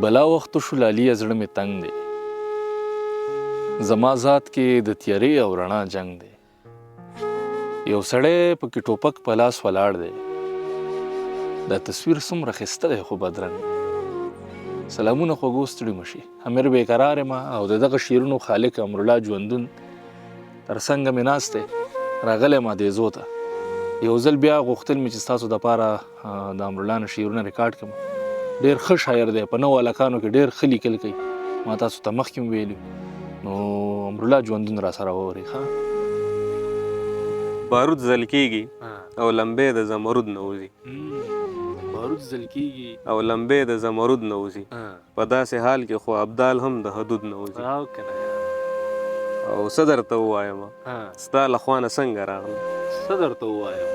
بلا وخت شو لالیه زړه مې تنګ دی، زما ذات کې د تیارې او رڼا جنګ دی. یو سړی پکې ټوپک په لاس ولاړ دی، دا تصویر څومره ښایسته دی خو بدرنګ. سلامونه خوږو ستړي مشي، امیر بیقرار یم او د دغه شعرونو خالق امرالله ژوندون تر څنګه مې ناست دی. راغلی ما دیزو ته یو ځل بیا غوښتل مې چې ستاسو دپاره د امرالله نه شعرونه ریکارډ کړم. ډېر ښه شاعر دی، په نوو هلکانو کې ډېر ښه لیکل کوي، ما تاسو ته مخکې هم ویلي. نو امرالله ژوندون را سره واورئ. ښه بارود ځل کېږي او لمبې د زمرود نه وځي. بارود ځل کېږي او لمبې د زمرود نه وځي. په داسې حال کې خو ابدال هم د حدود نه وځي. او څه درته ووایم ستا له خوا نه څنګه راغلم. څه درته ووایم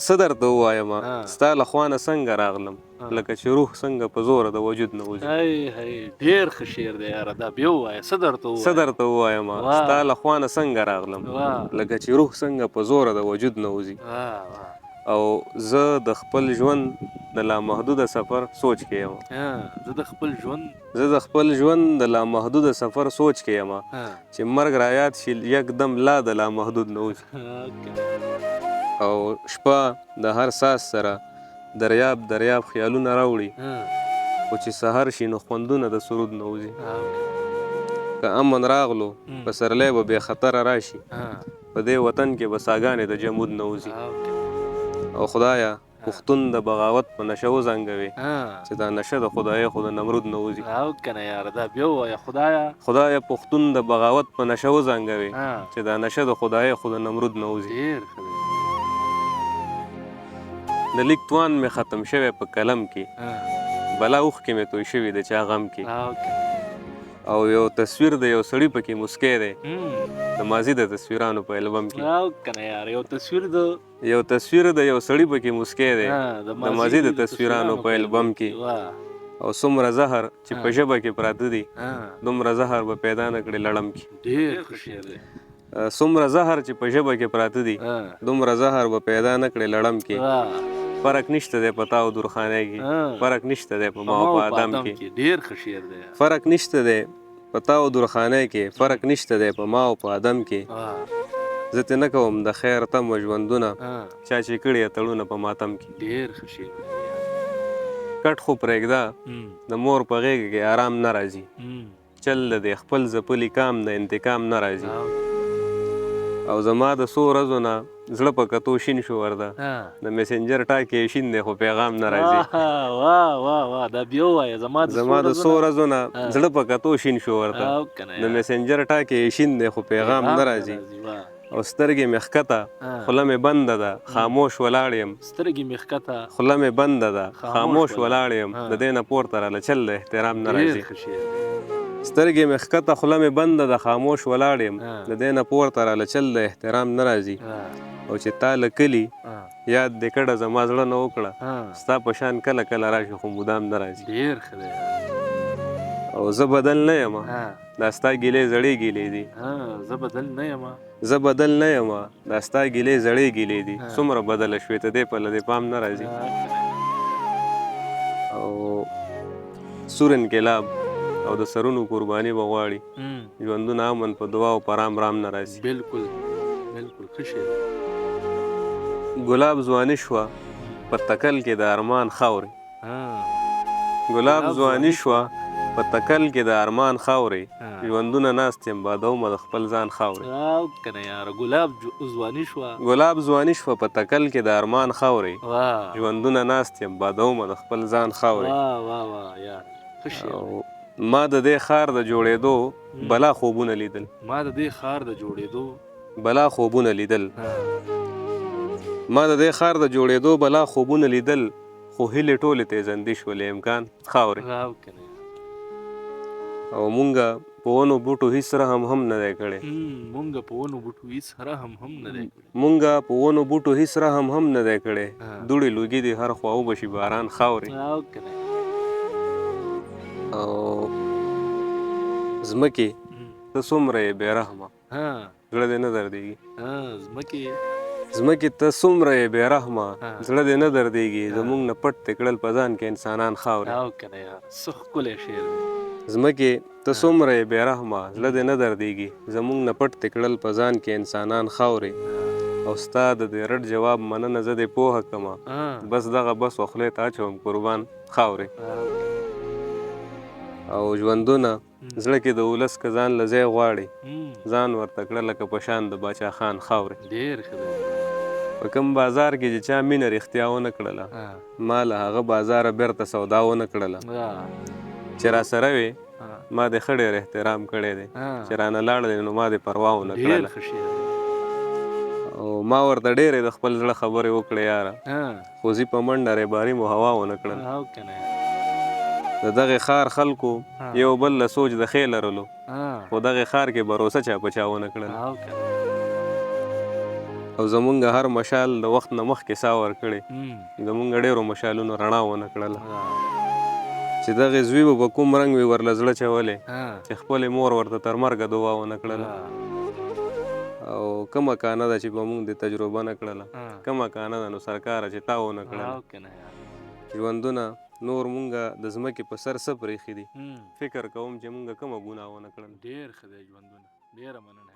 څه درته ووایم ستا له خوا نه څنګه راغلم، لکه چې روح څنګه په زوره د وجود نه وځي. هی هی ډېر ښه شعر دی یاره، دا بیا ووایه. څه درته ووایم څه درته ووایم ستا له خوا نه څنګه راغلم، لکه چې روح څنګه په زوره د وجود نه وځي. او زه د خپل ژوند د لامحدوده سفر سوچ کې یم. زه د خپل ژوند زه د خپل ژوند د لامحدوده سفر سوچ کې یم، چې مرګ را یاد شي یکدم لا د لامحدود نه وځي. او شپه د هر ساز سره دریاب دریاب خیالونه راوړي، خو چې سحر شي نو خوندونه د سرود نه وځي. که امن راغلو پسرلی به بې خطره راشي، په دې وطن کې به ساګانې د جمود نه وځي. او خدایا پښتون د بغاوت په نشه وزنګوي، چې دا نشه د خدای خو د نمرود نه وځي. او کنه یاره دا بیا ووایه. خدایا خدایا پښتون د بغاوت په نشه وزنګوي، چې دا نشه د خدای خو د نمرود نه وځي. ډېر ښه دی. د لیک توان مې ختم شوی په قلم کې، بلا اوښکې مې توی شوي د چا غم کې. او یو تصویر د یو سړي پکې موسکی دی، د ماضي د تصویرانو په البم کې. او کنه یار، یو تصویر د یو تصویر د یو سړي پکې موسکی دی، د ماضي د تصویرانو په البم کې. او څومره زهر چې په ژبه کې پراته دي، دومره زهر به پیدا نه کړي لړم کې. ډېر ښه شعر دی. څومره زهر چې په ژبه کې پراته دي، دومره زهر به پیدا نه کړي لړم کې. فرق نشته دی په تا او درخانۍ کې، فرق نشته دی په ما او په آدم کې. ډېر ښه شعر دی. فرق نشته دی په تا او درخانۍ کې، فرق نشته دی په ما او په آدم کې. زه ترې نه کوم د خیر تمه ژوندونه، چا چې کړي اتڼونه په ماتم کې. ډېر ښه شعر دی. کټ خو پرېږده د مور په غېږه کې آرام نه راځي، چل د دې خپل ځپلي کام د انتقام نه راځي. او زما د څو ورځو نه زړه په کتو شین شو ورته، د میسنجر ټاکې یې شین دی خو پیغام نه راځي. واه واه واه دا بیا ووایه. زما د څو ورځو نه زړه په کتو شین شو ورته، د میسنجر ټاکې یې شین دی خو پیغام نه راځي. او سترګې مې ښکته خوله مې بنده ده خاموش ولاړ یم. سترګې مې ښکته خوله مې بنده ده خاموش ولاړ یم، د دې نه پورته راله چل د احترام نه راځي. سترګې مې ښکته خوله مې بنده ده خاموش ولاړ یم، د دې نه پورته راله چل د احترام نه راځي. او چې تا له کلي یاد دې کړه زما زړه نه وکړه، ستا په شان کله کله راشي خو مدام نه راځي. ډېر ښه دی. او زه بدل نه یم، دا ستا ګیلې زړې ګیلې دي. زه بدل نه یم، زه بدل نه یم، دا ستا ګیلې زړې ګیلې دي. څومره بدله شوې ته دې په له دې پام نه راځي. او سور انقلاب او د سرونو قرباني به غواړي، ژوندونه امن په دعا او په رام رام نه راځي. بالکل بالکل ښه شعر. ګلاب ځواني شوه په تکل کې د ارمان خاورې. ګلاب ځواني شوه په تکل کې د ارمان خاورې، ژوندونه ناست یم بادومه د خپل ځان خاورې. کنه یاره ګلاب ځواني شوه، ګلاب ځواني شوه په تکل کې د ارمان خاورې، ژوندونه ناست یم بادومه د خپل ځان خاورې. واه واه واه یار ښه شعر. ما د دې ښار د جوړېدو بلا خوبونه لیدل. ما د دې ښار د جوړېدو بلا خوبونه لیدل. ما د دې ښار د جوړېدو بلا خوبونه لیدل، خو هیلې ټولې تیزندي شولې امکان خاورې. او مونږه په ونو بوټو هیڅ رحم هم نه دی کړی. مونږه په ونو بوټو هیڅ رحم هم نه دی کړی. مونږه په ونو بوټو هیڅ رحم هم نه دی کړی، دوړې لوګي دي هر خوا وبه شي باران خاورې. او ځمکې ته څومره یې بې رحمه، زړه دې نه دردېږي. ځمکې ځمکې ته څومره یې بې رحمه، زړه دې نه دردېږي، زمونږ نه پټ دې کړل په ځان کې انسانان خاورې. او که نه یار، څه ښکلی شعر دی. ځمکې ته څومره یې بې رحمه، زړه دې نه دردېږي، زمونږ نه پټ دې کړل په ځان کې انسانان خاورې. او ستا د دې رټ جواب مننه زه دې پوهه کړمه، بس دغه بس و خولې ته اچوم قربان خاورې. او ژوندونه زړه کې د ولس که ځان له ځای غواړي، ځان ورته کړه لکه په شان د باچا خان خاورې. ډېر ښه دی. په کوم بازار کې چې چا مینه رښتیا ونه کړله، ما له هغه بازاره بېرته سودا ونه کړله. چې راسره وې ما دې ښه ډېر احترام کړی دی، چې رانه لاړلې نو ما دې پروا ونه کړله. او ما ورته ډېرې د خپل زړه خبرې وکړې یاره، خو ځي په منډه ریباري مو هوا ونه کړله. د دغې ښار خلکو یو بل له سوچ د ښې لرلو، خو دغې ښار کې بروسه چا په چا ونه کړله. او زمونږ هر مشال د وخت نه مخکې سا ورکړې، زمونږ ډېرو مشالونو رڼا ونه کړله. چې دغې زوی به په کوم رنګ وي ورله زړه چولی، چې خپلې مور ورته تر مرګه دعا ونه کړله. او کومه کانه ده چې په مونږ دې تجربه نه کړله، کومه کانه ده نو سرکاره چې تا ونه کړله. ژوندونه نور مونږه د ځمکې په سر څه پرېښي دي، فکر کوم چې مونږه کومه ګناه ونه کړله. ډېر ښه دی ژوندونه، ډېره مننه.